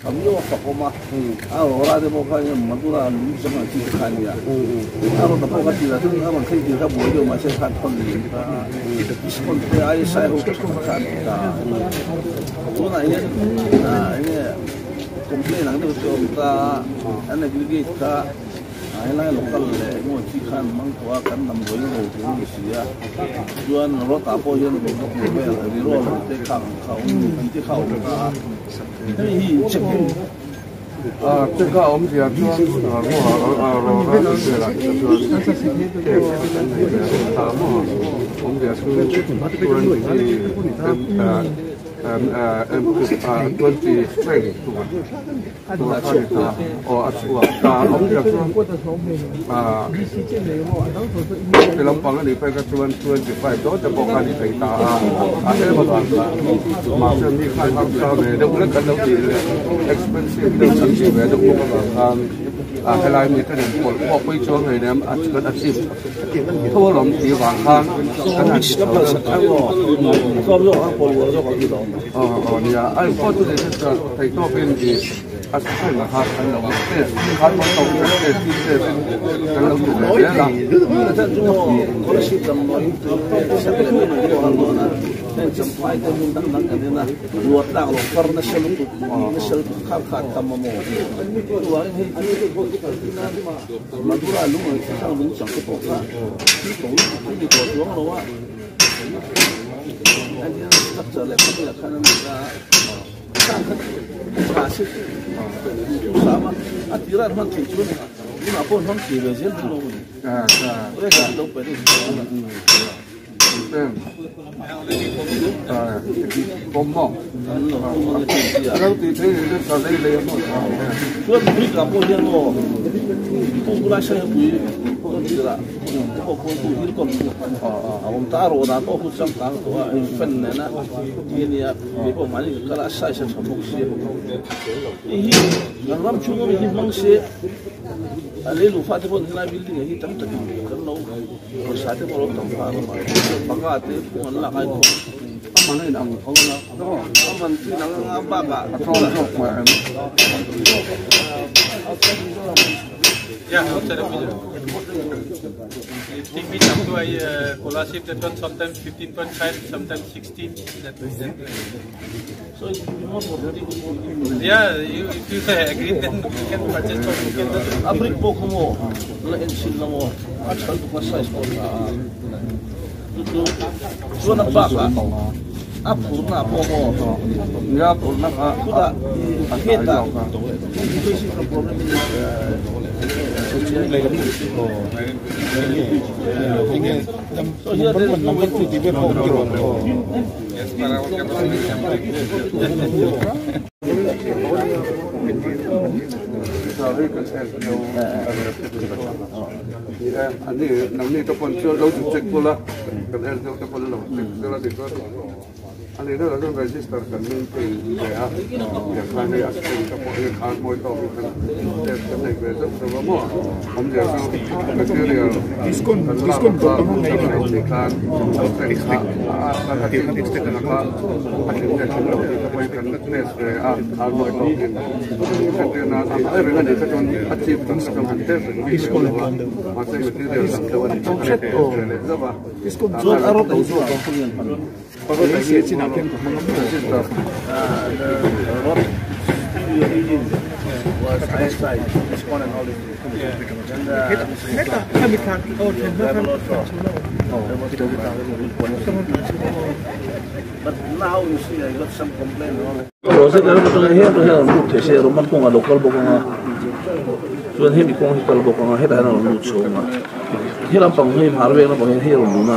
Thamio a fak awm a, a rawra te pawh kha eng Madura lung chang ang chi te kha a nia. A rawn ta pawh kha tirah chuan a rawn thleng tir kha buai deuh mahse khan thawn niin kha ISKCON te ISI ho te kha kha an ti ta a. Tunah hian eng nge complain ang deuh chu a awm ta a, an aggregate kha helai local leh eng emaw chi kha an hmang tawh a, kan damdawiin ro tur a ni si a. Chuan rawt ah pawh hian rawt tur vel rirawl te kha ang kha a awm an ti kha a awm ta a. Hei hi check in. Check a awmzia chuan rawra velah te chuan cake an nei ve a ta maw awmzia chu 20 strength tur a kha ni ta aw a chhuak ta awmzia chuan ti lampang a nih phei kha chuan 25 dawn te pawh kha a ni thei ta a, a em avang khan mahse mi khan harsa ve deuh hlek kan lo tih leh expensive deuh kan tih ve deuh bawk avang khan a helai mi te nen pawlh pawh pawi chuang ngei nem a kan achieve tho alawm tih avang khan kan han ti chho deuh aw aw nia a engpawh chu ni se chuan theihtawpin i A chhan kha kan lo test khan kan lo test test kan lo ti ve zel a. Kei pawh mahni ka kal a, a size a tha bawk sia. Hei hi kan ram chhunga mi hi hmang se, a leiluh fate pawh helai building ah hi tam takin kan lo pawisa te pawh a lo tam phah ang a, panga te phung an lak ai khawp. A man a inang tho a, a man chu inang anga bakah a tlawm zawk mai em? Yeah, outside of Mizoram. Lifting means up to I Kolasib that one sometimes 15.5, sometimes 16. That way, that way. Yeah, you, if you say agree, then we can purchase or we can just. A brick pawh kha maw la en chhin la maw a tha lutuk a size pawh tha a chu chu chuan a bakah a phurna pawh maw nia phurna kha chutah a hetah Nangni te pawn chu lo check kula kan en deuh te pawn lo check sela tichuan A nih deuh chuan register kan maintain ve a, tiang khan hei a string te pawh hi khan mawi tawk in kan test kan nei ve zeuh zeuh a maw, awmzia chu material kan lak ang kha hmun dang a awm khan a string kha a tling na kha a tling nge tling lo tih te pawhin kan test ve a, khan mawi tawk in entir nan ang ai reng a nih kha chuan a chip tam tak chuan kan test reng bik lem lo a, mahse material dang deuh a nih kha kan test ve leh zauh a. Chuan a rawt ang chu a Chuan hemi kawng hi kal bawk anga hetah hian a rawn lut chho ang a he lampang hi hmar veng lampang hian hei a rawn lun a